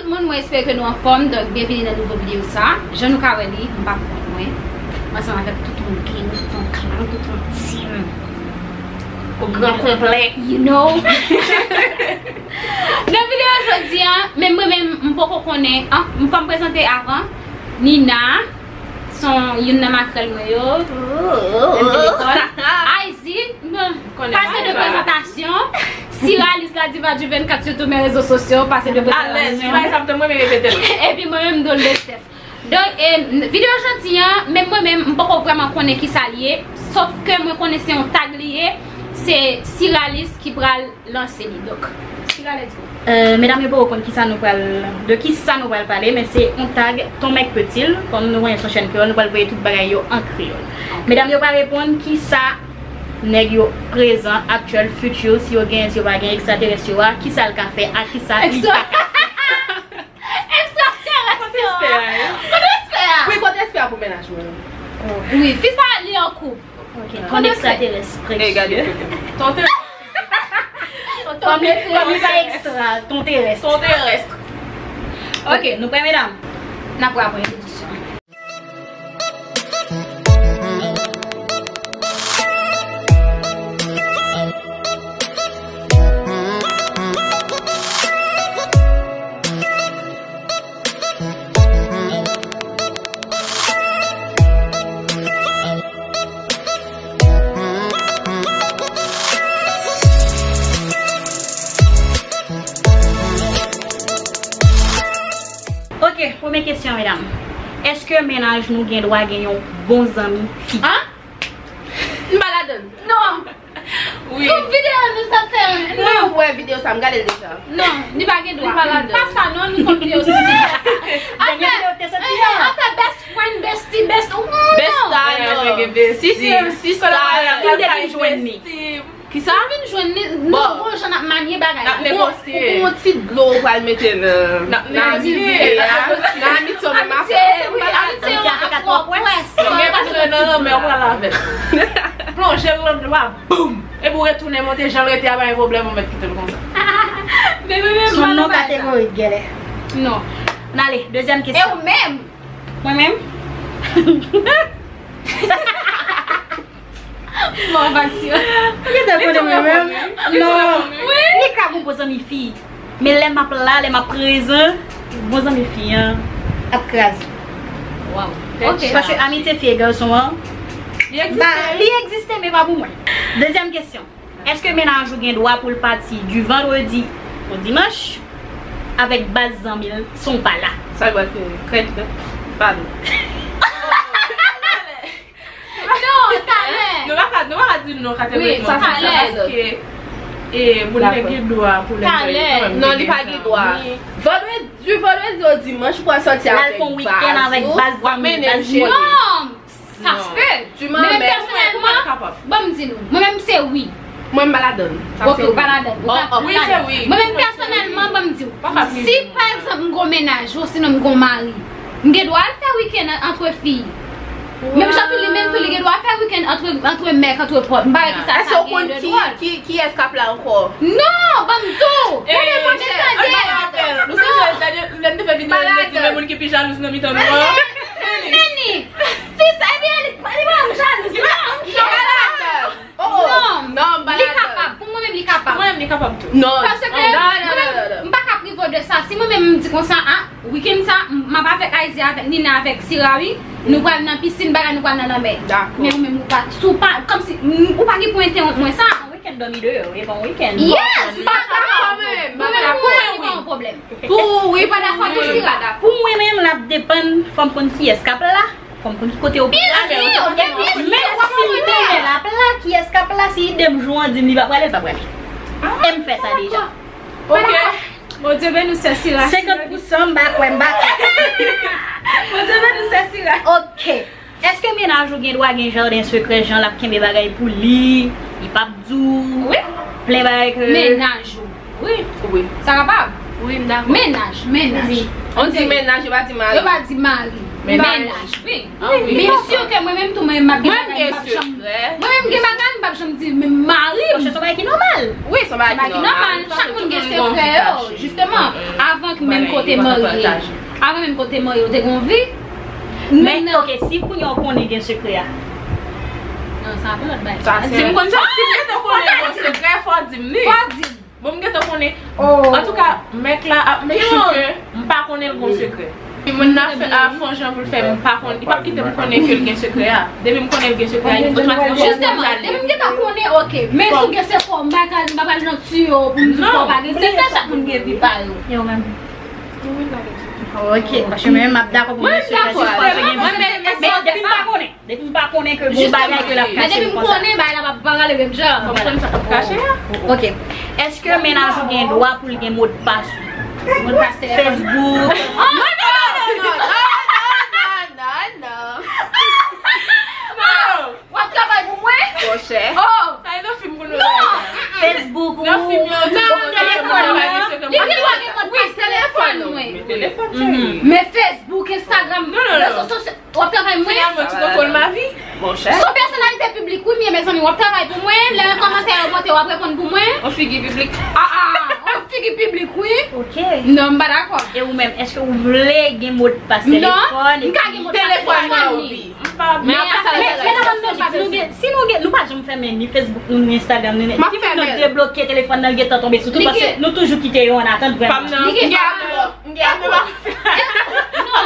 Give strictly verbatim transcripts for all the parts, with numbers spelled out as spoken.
Tout moun, mwen espere ke nou anfòm. Donk, byenvini nan nouvo videyo sa. Jan nou ka wè li, m pa pou kont mwen. Mwen ansanm avèk tout yon gang, tout yon klan, tout yon team. O gran konplè. You know. Nan videyo jodi a, men mwen menm, m poko konnen. An, m fò m prezante avan. Nina, se youn nan makrèl mwen yo. Menm de lekòl. Ayzi, bon, pase de prezantasyon. Siralis la diva du vennkat sou tout men rezo sosyo, pase de prezantasyon. Epi mwen menm m dwe l de Steph. Donk, e, videyo jodi a, menm mwen menm, m poko vrèman konnen kisa l ye, sòf ke mwen konnen se yon tag li ye, se Siralis ki pral lanse li. Donk, Sira, let's go. Euh, medam yo poko konn kisa nou pral, de kisa nou pral pale, men se yon tag Ton Mèk Petil, kòm nou konnen se yon chèn kreyòl, nou pral voye tout bagay yo an kreyòl. Medam yo pa reponn kisa nèg yo prezan, aktyèl, future, si yo genyen, si yo pa genyen, ekstraterès yo a, kisa l ka fè, a kisa li pa ka fè. Ekstraterès yo a. Kote espè a? Wi, kote espè a pou mennaj mwen? Wi, fi sa li an koup. Ok, konn ekstraterès. E gade foto. Ton terès. Kòm, kòm li pa ekstra, ton terès. Ton terès. Ok, nou prè, medam? N ap wè apre entwodisyon. Ok, premye kesyon, medam. Èske mennaj nou gen dwa gen yon bon zanmi fi? An? M pa ladann. Non. Wi. Yon videyo nou sot fè. Wi, non. Ou wè videyo sa, m gade l deja. Non, li pa gen dwa. Li pa ladann. Pa sa non, nou fè videyo sou sijè sa. Dènye videyo te soti a. Afè best friend, bestie, best, oh, non. Besta, non. Si se, si se la, si w te vin jwenn li. Kisa? Vin jwenn li, nou bon jan n ap manye bagay. N ap negosye. Ou pran yon ti dlo ou pral mete nan, nan amitye a. Nan amitye, men m ap fè. Amitye, wi, amitye a fè ka twò pwès. Gen pase nan lanmè, ou pral avè l. Plonje l nan dlo a, boum! Epi ou retounen monte jan l rete a, pa gen pwoblèm, ou mèt kite l konsa. Sou non kategorik, gèlè. Non. N ale, dezyèm kesyon. E ou menm? Mwen menm? Bon, vag sou. Ou gentan konnen mwen menm? Non. Wi. Li ka gon bon zanmi fi. Men lè m ap la, lè m ap prezan, bon zanmi fi an ap kraze. Waw. Ok. Paske amitye fi e gason an, li egziste, men pa pou mwen. Dezyèm kesyon. Èske mennaj ou gen dwa pou l pati di vandredi o dimanch avèk baz zanmi l san w pa la? Sa l pral fè? Krèt, non? Padon. Non, talè. Nou pa ka, nou pa ka di non kategorikman. Wi, talè. Paske, e, moun nan gen dwa pou l enjoy li kanmenm. Non, li pa gen dwa. Vandredi, di vandredi o dimanch, ou pral sòti avèk baz ou, w ap mennen l chez li. Non, sa se pe. Mwen menm pèsonèlman, ban m di nou, mwen menm se wi. Mwen m pa ladann. Ok, ou pa ladann. Ou pa ladann. Mwen menm pèsonèlman, ban m di w, si pa egzanp m gon mennaj, osinon m gon mari, m gen dwa al fè wikenn antre fi. Menm jan tou li menm tou li gen dwa fè wikenn antre, antre mèk, antre pòt. M pa wè kisa sa gen de dwòl. Èske ou konn ki, ki, kiyès k ap la ankò? Non, ban m di w. Gade, mwen tande. Nou sonje lè n te fè videyo, nou te di men moun ki pi jalouz nan mitan nou an. Meni. Fi sa, ebyen, li, li pa jalouz, non. Non, li kapab. Pou mwen menm, li kapab. Pou mwen menm, li kapab tou. Non. Paske mwen menm, m pa ka prive w de sa. Si mwen menm, m di konsa, a, wikenn sa, m, m ap avèk Ayzi, avèk Nina, avèk Sira, wi. Nou pral nan pisin, bagay, nou pral nan lanmè. Dakò. Men ou menm, ou pa, si w pa, kòmsi, m, ou pa gen pou entèwonp mwen sa. Yon wikenn dòmi deyò, e pa yon wikenn. Yes, m pa dakò menm. Mwen menm, pou mwen, li pa yon pwoblèm. Pou ou, wi, pa dakò, pou Sira. Pou mwen menm, l ap depann, fò m konn kiyès k ap la. Fò m konn ki kote yo pral. Byen si, ok, byen si. Men si m te wè l ap la, kiyès k ap la, si ide m jou an di m li pa prale, l pa prale. E m fè sa deja. Ok. Bondye beni w, sè Sira. Senkant pousan m pa kwè, m pa kwè. Bondye beni w, sè Sira. Ok. Èske mennaj ou gen dwa gen jaden sekrè, jan l ap kenbe bagay pou li, li p ap di w, wi, plen bagay ke... Mennaj ou. Wi. Wi. Sa kapab? Wi, m dakò. Mennaj, mennaj. Wi. On di mennaj, yo pa di mari. Yo pa di mari. Mennaj, wi. Byen si ke mwen menm tou, mwen m ap gen bagay, m p ap janm, mwen menm gen bagay, m p ap janm di, men mari m. Paske se yon bagay ki nòmal. Wi, se yon bagay ki nòmal. Chak moun gen sekrè yo, jisteman. Avan menm ke w te marye, avan menm ke w te marye, w te gen yon vi. Men, ok, si kounye a w konnen gen sekrè a. Non, sa se lòt bagay. Si m konn sa, si m gentan konnen gen sekrè, fò w di m li. Fò w di m. Bon, m gentan konnen. Antouka, mèt la ap make sure ke m pa konnen l gon sekrè. Moun nan fè, a, fè yon jan pou l fè, m pa konnen. Li p ap kite m konnen ke l gen sekrè a. Depi m konnen l gen sekrè a, li otomatikman. Jisteman, depi m gentan konnen, ok. Men si w gen sekrè, m pa ka, m pa pral nan tiyo pou m di w pa gen sekrè, chak moun gen vi pa yo. Ok, paske mwen menm m ap dakò pou mwen sekrè jis paske gen vi. Men depi m pa konnen. Depi m pa konnen ke gon bagay ke l ap kache m konsa. Men depi m konnen, bagay la pa, pa prale menm jan. Fò m konn sa k ap kache a. Ok. Èske mennaj ou gen dwa pou l gen modpas ou? Modpas telefòn. Facebook. Non, non, non, non, non, non, non. W ap travay pou mwen? Monchè. Oh. Sa e nan fim pou nou wè sa. Facebook ou. Nan fim yo, ou gen telefòn mwen. Li gen dwa gen modpas telefòn mwen. Men telefòn, cheri. Men Facebook, Instagram, rezo sosyo. W ap travay mwen? Finalman, tu contrôles ma vie. Monchè. Se yon pèsonalite piblik, wi, m ye, mezanmi. W ap travay pou mwen. Lè kòmantè yo monte, w ap reponn pou mwen. On figi piblik. Ah, ah, on figi piblik, wi. Ok. Non, m pa dakò. E ou menm, èske ou vle gen modpas telefòn? Non, m ka gen modpas telefòn mwen, wi. Men, men, men, si nou gen, si nou gen, nou pa janm fèmen ni Facebook nou, ni Instagram nou, ni, si nou debloke telefòn nan, l gentan tonbe sou tout, paske nou toujou kite yo an atant, vrèman. M gen apèl, m gen apèl. Non,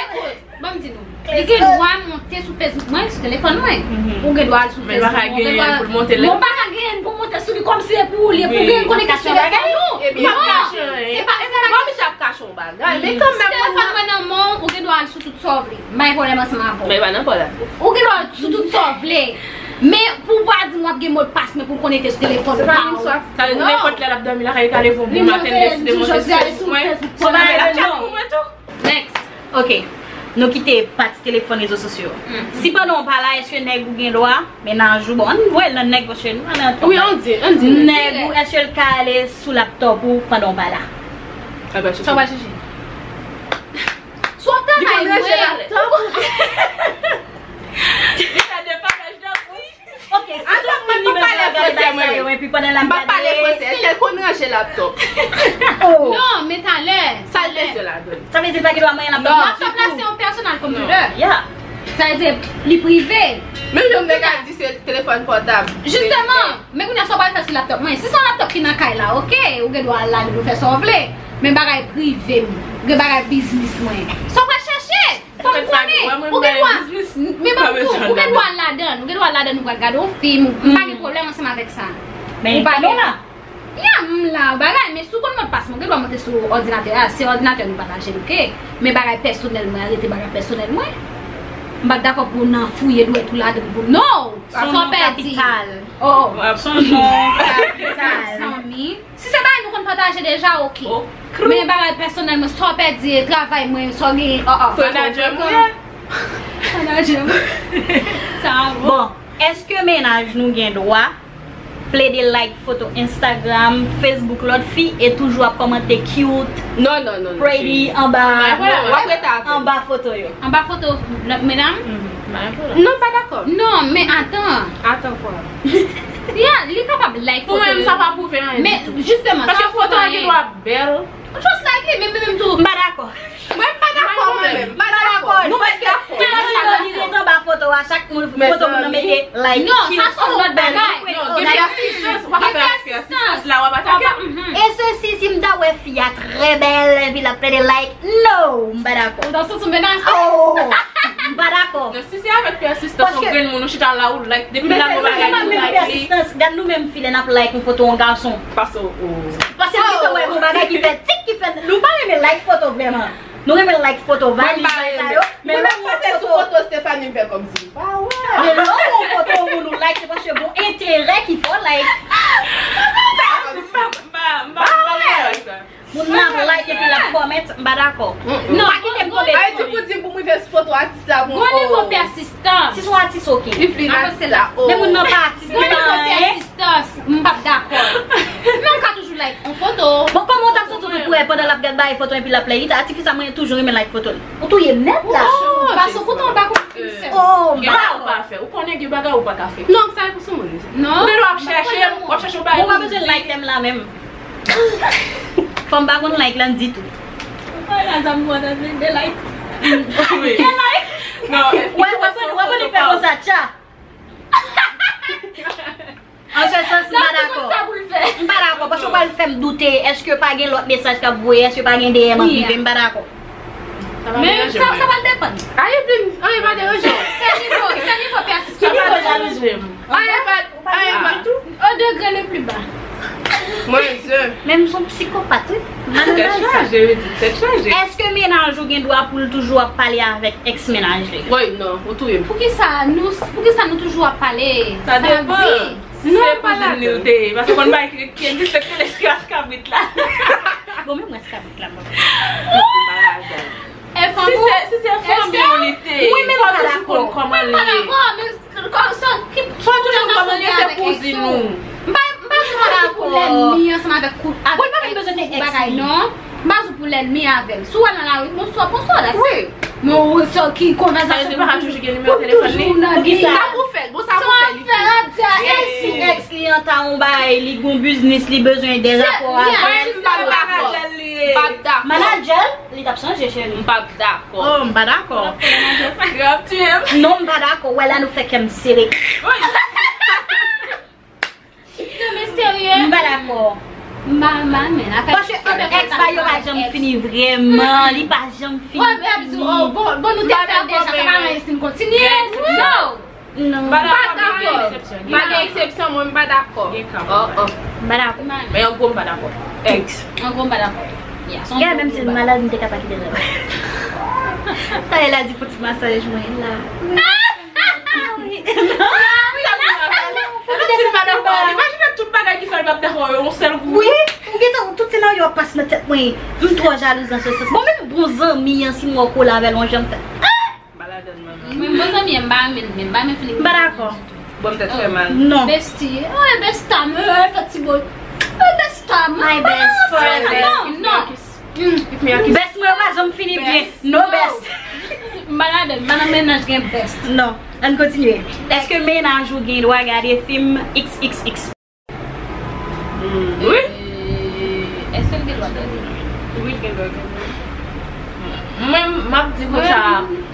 ekout. Ban m di nou. Li gen dwa monte sou Facebook mwen, sou telefòn mwen. Ou gen dwa al sou Facebook mwen. Ou pa ka genyen pou l monte. Mwen pa ka genyen pou monte sou li kòmsi se pou ou li ye, pou genyen koneksyon avèk nou. Non, se pa, se pa. Mwen, misye ap kache yon bagay. Men kanmenm, si telefòn mwen nan men w, ou gen dwa al sou tout sa w vle. M pa gen pwoblèm ansanm avè w. Men pa nan pwoblèm. Ou gen dwa al sou tout sa w vle. Men pou w pa di m w ap gen modpas mwen pou m konekte sou telefòn pa w. Sa vle di nenpòt lè l ap dòmi lakay li ka leve yon bon maten, li deside monte sou Facebook mwen. Sou Facebook mwen. Next. Ok. Nou kite pati telefòn, rezo sosyo. Si pandan w pa la, èske nèg ou gen dwa, mennaj ou, bon, ann voye l nan nèg, paske nou pa nan tan. Wi, ann di, ann di nèg. Nèg ou, èske l ka ale sou laptòp ou pandan w pa la? Sa w pral chèche? Sa w pral chèche? Sou w ap travay mwen. Li konn ranje laptòp. Li fè depakaj dòmi. Ok, si se yon moun li bezwen gade bagay sa yo, epi pandan l ap gade. M pa pale fransè, èske l konn ranje laptòp? Non, men talè. Sa l bezwen ladan l? Sa vle di l pa gen dwa manyen laptòp la? Laptòp la se yon personal computer. Yeah. Sa vle di li prive. Menm jan m te ka di se telefòn pòtab. Jisteman, men kounye a sa w pral fè sou laptòp mwen? Si se yon laptòp ki nan kay la, ok, ou gen dwa al ladan l pou fè sa w vle. Men bagay prive m, gen bagay biznis mwen. Sa w pral chèche? Fò m konnen. Ou gen dwa, men ban m di w, ou gen dwa al ladan l, ou gen dwa al ladan l, ou pral gade yon fim, m pa gen pwoblèm ansanm avèk sa. Men ou pa gen la. Ya, m la, bagay, men si w konn modpas mwen, ou gen dwa monte sou òdinatè a, se òdinatè nou pataje l, ok? Men bagay pèsonèl mwen an rete bagay pèsonèl mwen. M pa t dakò pou w nan fouye dwèt ou ladan l pou, no! Sa w pèdi. Oh, oh. Son non kapital. Zanmi. Si se bagay nou konn pataje deja, ok. Men bagay pèsonèl mwen, sa w pèdi, travay mwen, sa w genyen, oh, oh. Manadjè mwen. Manadjè mwen. Sa bon. Bon, èske mennaj nou gen dwa plede like foto Instagram, Facebook lòt fi e toujou ap kòmante cute, pretty anba, anba foto yo? Anba foto lòt medam? Non, pa dakò. Non, men atan. Atan kwa? Ya, li kapab like foto yo. Pou mwen, sa pa pwouve anyen ditou. Men, jisteman, paske foto a gen dwa bèl. Just like li, men, men, menm tou. M pa dakò. Mwen, m pa dakò, mwen menm. M pa dakò. Nou pa dakò. Tout moun yo li ret anba foto a, chak moun, foto moun nan mete like. Non, sa se yon lòt bagay. Non, gen pèsistans, ou pa ka fè ak pèsistans la, w ap atake. E sesi, si m ta wè fi a trè bèl, epi l ap plede like, no, m pa dakò. Ou ta santi w menase? Oh, m pa dakò. Si se avèk pèsistans, yon grenn moun, ou chita la, ou like, depi la, ou pa like li. Gad nou menm fi lè n ap like yon foto yon gason. Pase w. Pase m gentan wè yon bagay ki fè tik, ki fè, nou pa renmen like foto vrèman. Nou renmen like foto, valiz, bagay sa yo. Men lè m pase sou foto Stephanie, m fè kòmsi m pa wè. Men lè w wè yon foto yon moun ou like, se paske gon enterè ki fè w like. M pa, m pa, m pa renmen like sa. Moun nan ap like epi l ap comment, m pa dakò. Non, pa kite m tonbe. Ayiti pou di pou m rive sou foto atis la pou m. Gon nivo pèsistans. Si se yon atis, ok. Li vle atis la, oh. Men moun nan pa atis, li pa anyen. Gon nivo pèsistans, m p ap dakò. Men w ka toujou like yon foto. Bon, kòman w t ap santi w tou prè pandan l ap gad bay foto epi l ap like? Li ta, tifi sa, mwen toujou renmen like foto l. Ou touye m nèt la. Oh, paske ou kontan w pa konn fi m sè. Oh, gen bagay ou pa fè. Ou konnen gen bagay ou pa ka fè. Non, sa e pou sou moun. Non. Ou gen dwa ap chèche, w ap chèche yon bagay. Ou pa bezwen like m la menm. Fanm pa konn like lan ditou. Mwen la zam mwen nan de like. De like. Non, wè, wè, wè, wè, li fè konsa, tcha. An se sans, m pa dakò. M pa dakò, paske w pral fè m doute. Èske pa gen lòt mesaj k ap voye? Èske pa gen D M ap rive? M pa dakò. Men sa, sa pral depann. Ayi vin, ayi pa deranje. Se nivo, se nivo pèsistans. Sa pa deranje m. Ayi pa, ayi pa. Au degré le plus bas. Mwen, je. Men m son psikopat, wi. Tèt chaje, wi, tèt chaje. Èske mennaj ou gen dwa pou l toujou ap pale avèk èks mennaj li? Woy, non, ou touye m. Poukisa nou, poukisa nou toujou ap pale? Sa depann. Si se kouzin li l te ye, paske konn bay ki, ki egziste ki rele espyas kabrit la. Bon, men mwen se kabrit la, mwen. Si se, si se fanmi w li te ye, fò toujou konn kòman li ye. Fò toujou konn kòman li ye, se kouzin ou. M pa, m pa sou pou lènmi ansanm avèk kou, avèk èks ou bagay, non. M pa sou pou lènmi avè l. Si w wè l nan lari, bonswa, bonswa, that's it. Men ou sou ki konvèsasyon pou toujou, pou toujou nan gen. Sa pou fè, bon, sa pou fè, li fè. Èks, si èks li an ta yon bagay, li gon biznis, li bezwen de rapò avè l. Manadjè l, li t ap chanje, cheri. M p ap dakò. Oh, m pa dakò. Yo ap tiye m. Non, m pa dakò. Wè la nou fè kè m sere. Non, men serye. M pa dakò. M pa, m pa renmen afè. Paske èks pa yo pa janm fini vrèman, li pa janm fini. Wè, men ap di, oh, bon, bon, nou te fè l deja, sa pa anyen si n kontinye. Non. Non. M pa dakò. Pa gen eksepsyon, mwen m pa dakò. Oh, oh. M pa dakò. Men an gwo m pa dakò. Èks. An gwo m pa dakò. Gade, menm si l malad, m te ka pa kite l. Sa e la di pou ti masaj mwen la. Imajine tout bagay ki fè l p ap dakò yo yon sèl kou. Wi, ou gentan, tout senaryo ap pase nan tèt mwen. M twò jalouz nan se sans. Bon, menm bon zanmi an, si m wè w kole avè l, yon jan m fè. M pa ladann, manman. Mwen, bon zanmi an, m pa renmen l, men m pa renmen filing. M pa dakò. Bon, m tèt fè mal. Non. Bestie. Oh, besta m, eh, fè ti bòl. Eh, besta m. My best forever. Non, non. Best mwen pa janm fini byen. No best. M pa ladann, m pa nan mennaj gen best. Non. Ann kontinye. Èske mennaj ou gen dwa gade fim X X X? Wi. Èske l gen dwa gade? Wi, l gen dwa gade. Mwen, m ap di konsa,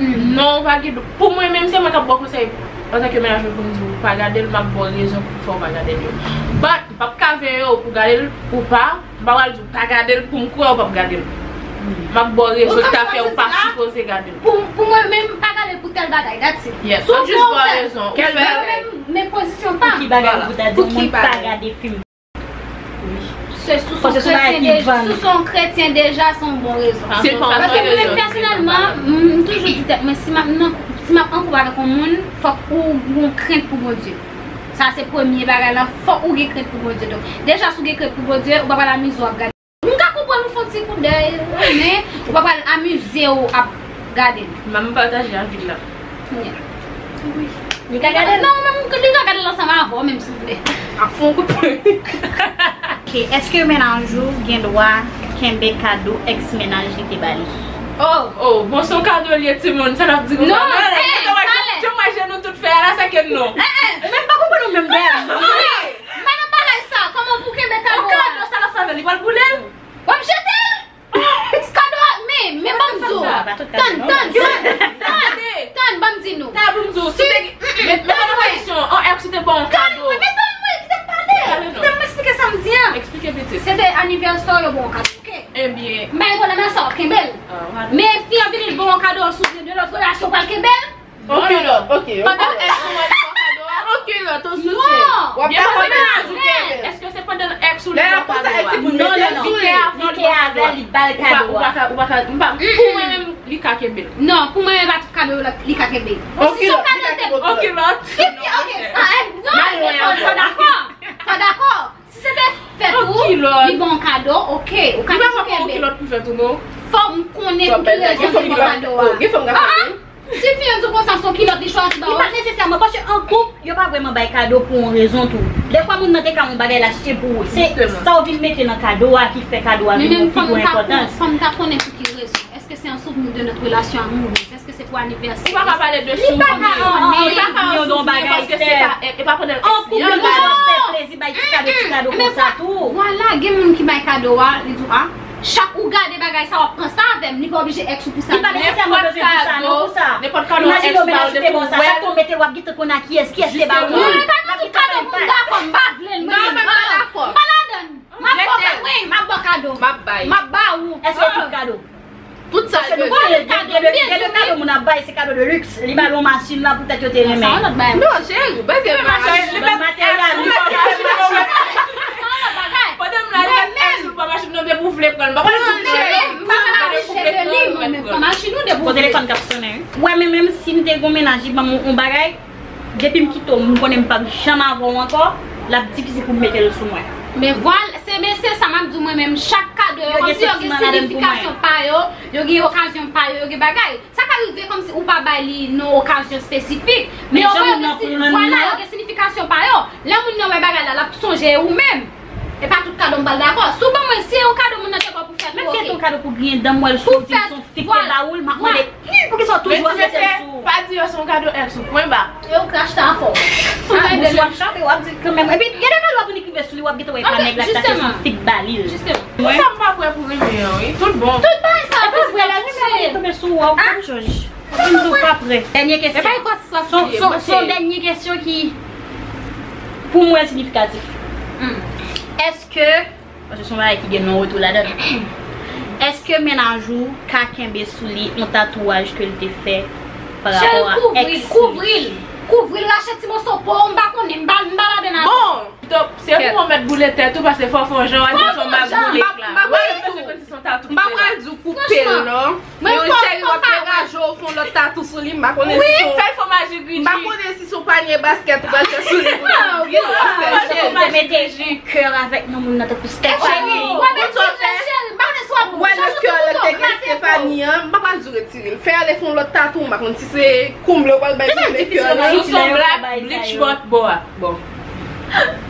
non, ou pa gen dwa. Pou mwen menm, se mwen k ap ba w konsèy antanke mennaj mwen pou m di w pa gade l, m ap ba w rezon pou fè w pa gade l yo. But, m p ap ka veye w pou gade l ou pa, m pa pral di w pa gade l pou m kwè w p ap gade l. M ap ba w rezon ki ta fè w pa sipoze gade l. Pou, pou mwen menm, pa gade l pou tèl bagay, that's it. Yes, m ap jis ba w rezon. Ou fè. Men, men pozisyon pa m. Pou ki bagay ou ta di yon moun pa gade fim? Se sou son kretyen deja, sou son kretyen deja, se yon bon rezon. Paske mwen menm pèsonèlman, m, m toujou di tèt mwen, si m ap nan, si m ap an koup avèk yon moun, fòk ou gon krent pou Bondye. Sa se premye bagay la, fòk ou gen krent pou Bondye. Donk, deja si w gen krent pou Bondye, ou pa pral amize w ap gade. M ka konprann ou fè yon ti koudèy, men ou pa pral amize w ap gade l. M pataje avi l la. Li ka gade l? Non, men li ka gade l ansanm avè w, menm si w vle. Ap fè yon kout pwen. Ok, èske mennaj ou gen dwa kenbe kado èks mennaj li te ba li? Oh, oh, bon, se yon kado l ye, timoun, sa n ap di konsa. Non, eh, talè. Jan m wè je nou tout fè a la, se ke non. Eh, eh. Ou menm pa konprann ou menm, bèl. Wi, m pa nan bagay sa. Kòman pou kenbe kado a? Kado sa l ap fè avè l, li pral boule l? W ap jete l? Kado a, men, men ban m di w. Tann, tann, tann, tann, tann, ban m di nou. Tann, ban m di w. Si, men, men, men, men, yon èks ou te ba w yon kado. Tann mwen, men tann mwen, kite m pale. Kite m eksplike sa m di an. Eksplike pitit. Se te anivèsè w, yo ba w yon kado, ok? Ebyen. M pa gen pwoblèm nan sa, w ap kenbe l. Men fi an vini, l ba w yon kado, sou de lòt relasyon, w pral kenbe l? Oke, lòt, oke. Pandan èks ou an li ba w kado a? Oke, lòt, ou soutyen. W ap dakò menm si w kenbe l. Èske se pandan èks ou li ba w kado a? Non, non, non. Li te avè l, li ba l kado a. Ou pa ka, ou pa ka, m pa, pou mwen menm, li ka kenbe l. Non, pou mwen menm, e pa tout kado yo li ka kenbe. Oke, lòt, li ka kenbe. Oke, lòt. Si, oke, sa, non, fò dakò. Fò dakò. Si se Fè tou, li bon kado, ok. Ou ka toujou kenbe. Fò m konnen pou ki rezon li bon kado a. Si fi an di w konsa, se yon kilòt li chwazi ba ou. Li pa nesesèman, paske an koup, yo pa vrèman bay kado pou yon rezon tou. Defwa moun nan te ka yon bagay l achte pou ou. Se sa w vin mete nan kado a ki fè kado a vin yon pi gwo enpòtans. Men menm fò m ta konnen, fò m ta konnen pou ki rezon. Èske se an souvni de notre relation amoureuse? Èske se pou anivèsè? Ou pa ka pale de souvni. Li pa ka annik yon bagay sèl. An koup yo toujou ap fè plezi, bay ti kado, ti kado konsa tou. Vwala, gen moun ki bay kado a, li di w, a, chak ou gade bagay sa, w ap pran sa avè m. Li pa oblije èks ou pou sa. Li pa nesesèman bezwen pou sa, non, pou sa. Imajine yo vin achte bon sa, chak ou mete l, w ap gentan konn a kiyès, kiyès te ba ou. Non, e pa nan tout kado pou m dakò, m pa vle l, mwen menm. M pa ladann. M ap ba w kado. M ap ba ou. Èske tout kado? Tout sa yo. Gen de kado moun ap bay, se kado de luxe. Li ba l yon machin la poutèt yo te renmen. Non, cheri, bagay matèryal. Pandan m la, li met èks ou pa machin nan depi w vle pran l. M pa pral di w cheri, m pa pral di cheri li, mwen menm pran machin ou depi w vle. Bon, telefòn k ap sonnen, wi. Wè, men menm si m te gon mennaj, li ban m yon bagay, depi m kite w, m konnen m p ap janm avè w ankò, l ap difisil pou m mete l sou mwen. Men vwal, se, men se sa m ap di w mwen menm, chak kado yo, kòmsi yo gen siyifikasyon pa yo, yo gen okazyon pa yo, yo gen bagay. Sa ka rive kòmsi ou pa bay li nan okazyon espesifik, men yo gen, vwala, yo gen siyifikasyon pa yo. Lè moun nan wè bagay la, l ap sonje ou menm. E pa tout kado m pral dakò. Si w ban mwen, si e yon kado moun nan te ba w pou fèt ou, ok. Menm si se yon kado pou griyen dan m, wè l sou di, se yon fi ki te ba ou l, m ap mande, poukisa w toujou ap mete l sou ou? Pa di yo se yon kado èks ou, pwen ba. E ou k rachte afè w. Ah, bouch w ap chape, w ap di kanmenm. Epi, gen de kado w ap vin rive sou li, w ap gentan wè e pa nèg la ki ta fè, se yon fi k ba li l. Jisteman. Pou sa m pa prè pou renmen an, wi. Tout bon. Tout bagay sa, epi vre, lè renmen an vin tonbe sou ou, w ap janj. Vin di w pa prè. Dènye kesyon. Se yon dènye kesyon ki, pou mwen, siyifikatif. Èske, paske se yon bagay ki gen non retou ladan l, èske mennaj ou ka kenbe sou li yon tatouaj ke l te fè pa rapò a èks li? Cheri, kouvri l. Kouvri l, rache ti moso po, m pa konnen, m pa, m pa ladan l. Bon, se pou w mèt boule tèt ou, paske fò w fè yon jan, w a di se yon mak boule la. M pa pral di w koupe l, non. Men yon cheri w ap degaje w, fè yon lòt tatou sou li, m pa konnen si se yon, m pa konnen si se yon panye baskèt ou pral fè sou li pou li. Mete yon kè avèk non moun nan tankou stèch. Cheri, w ap retire l, cheri, m pa konnen si w ap, w wè nan kè a lè te gen Stefani an, m pa pral di w retire l. Fè ale fè yon lòt tatou, m pa konn si se koumble w pral bay pou mete kè a. Sou son blak, bleach bò a. Bon.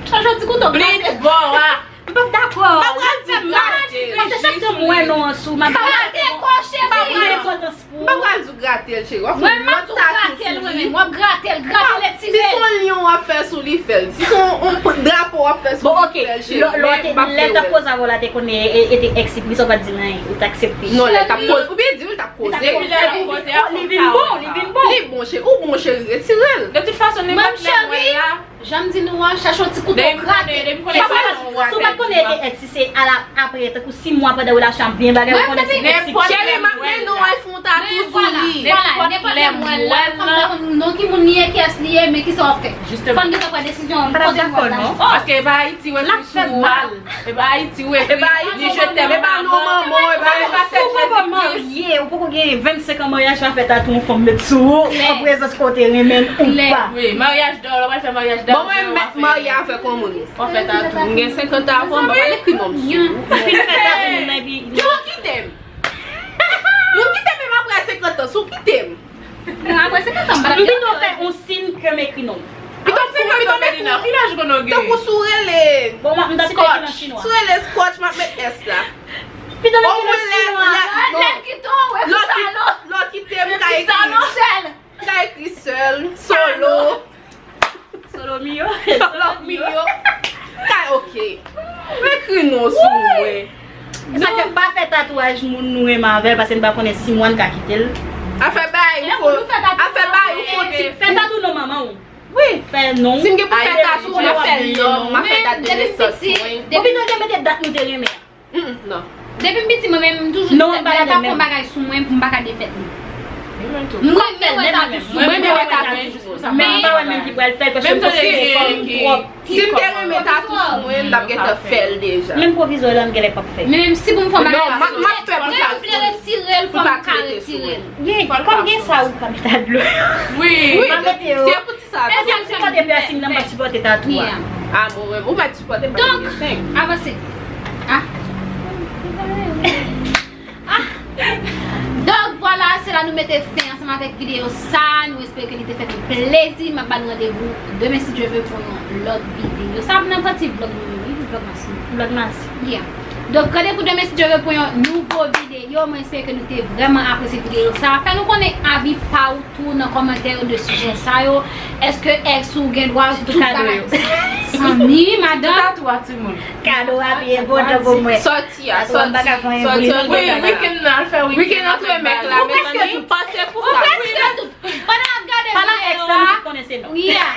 Chache yon ti kouto. Bleach bò a. M p ap dakò. M pa pral di w grate l. Paske chak tan m wè non an sou, m ap grate kò, cheri. M pa pral di w grate l, cheri. W ap fè yon lòt tatou sou li. W ap grate l, grate l, etire l. Si se yon lyon w ap fè sou li, fè l. Si se yon drapo w ap fè sou li, fè l, cheri. Men m p ap fè w. Lè l t ap koze avè w la, te konnen e, e, e te èks li, sa w pa t di l anyen, ou t aksepte. Non, lè l t ap koze, ou byen di w, l t ap koze. Li vin bon, li vin bon. Li bon, cheri. Ou bon, cheri, retire l. De tout fason, nenpòt lè m wè l la. Jan m di nou an, chache yon ti kouto grate. Si w pa t konnen e te èks, si se a la, apre, tankou sis mwa pandan relasyon ap byen bagay, ou konnen se èks li. Cheri, m ap mennen w al fè yon tatou sou li. Vwala, nenpòt lè m wè l la, fò m ta konn non ki moun li ye, kiyès li ye, men kisa w ap fè. Fò m gentan pran desizyon an, m poze m wè l la. Paske e pa Ayiti w ap viv sou ou a. E pa Ayiti w ap viv, ni je t'aime, e pa non manman w, e pa tèt Jezikri. Ou poko marye, ou poko gen vennsenk an maryaj, pa fè tatou yon fanm met sou ou, an prezans ke w te renmen l ou pa. Wi, maryaj dò, lè w pral fè maryaj dò. Bon, mwen m mèt marye avèk yon moun. W ap fè tatou. M gen senkant an avan, m pa pral ekri non m sou ou. Epi l fè tatou, epi. Yo, kite m. Moun kite m, menm apre senkant an, si w kite m. Menm apre senkant an, m pa t ap di anyen. M pito fè yon siy ke m ekri non m. Pito, pito m ekri tankou sou rele. Bon, m ap, m t ap pito ekri nan chinwa. Sou rele scotch, m ap met S la. Pito m ekri nan chinwa. Lè, lè, lè, lè w kite m, ka ekri. Ka ekri sèl, solo. Solo mio. Solo mio. Ka, ok. M ekri non sou mwen. Sa fè pa fè tatouaj moun nou renmen avè l, paske n pa konnen si mwen ka kite l. Afè bay ou fo, afè bay ou fo ti. Fè tatou non manman w. Wi. Fè non. Si m gen pou fè tatou, m ap fè non, m ap fè dat de nesans mwen. Ou pito te mete dat nou te renmen. Mm, non. Depi m piti, mwen menm, m toujou di tèt mwen, lè l pa fè yon bagay sou mwen, pou m pa ka defèt li. M renmen wè tatou sou mwen. M renmen wè tatou jis pou sa. Men m pa wè menm ki pral fè l, paske m konsidere kò m twòp. Si m te renmen tatou sou mwen, m t ap gentan fè l deja. Menm pwovizwa la, m genlè p ap fè. Men menm si pou m fè yon bagay la, m ap fè pou tatou. Lè m vle retire l, fò m ka retire l. Ye, kòm gen sa ou ka met a dlo. Wi. M pa mete yo. Se pou ti sa. Èske m sipòte pèsing nan, m pa sipòte tatou a. Ah, mwen, mwen, ou mèt sipòte pa Donk, gen seng. Avanse. Ah. Ah. Donk, vwala, se la nou mete fen ansanm avèk videyo sa. Nou espere ke li te fè nou plezi. M ap ba nou randevou demen, si Dye vle, pou yon lòt videyo. Sa ap nan pati vlòg nou yo, wi, vlògmas nou. Vlògmas. Yeah. Donk, randevou demen, si Dye vle, pou yon nouvo videyo. Mwen espere ke nou te vrèman apresye videyo sa. Fè nou konnen avi pa w tou nan kòmantè yo de sijè sa yo. Èske èks ou gen dwa tou kado yo? Zanmi, madanm. Tout a tou a timoun. Kado a byen bon pou mwen. Sòti a, sòti. Sòti an. Wi, weekend nan, al fè weekend. Weekend nan, tou e mèk la, mezanmi. Pase pou sa. Pandan n ap gade videyo sa. Wi a.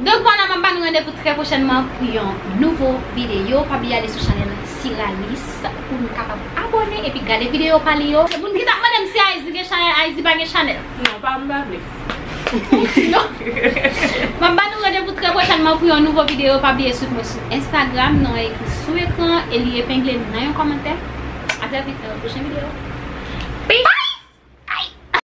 Donk vwala, m ap ba nou randevou trè pwochènman pou yon nouvo videyo. Pa bliye ale sou chanèl Siralis pou nou kapab abòne epi gade videyo pa li yo. Moun ki t ap mande m si Ayizi gen chanèl, Ayizi pa gen chanèl. Non, pa m pa vle. Sinon, m ap ba nou randevou trè pwochènman pou yon nouvo videyo. Pa bliye swiv mwen sou Instagram, non an ekri sou ekran e li epengle nan yon kòmantè. A trè vit nan yon pwochen videyo. Peace!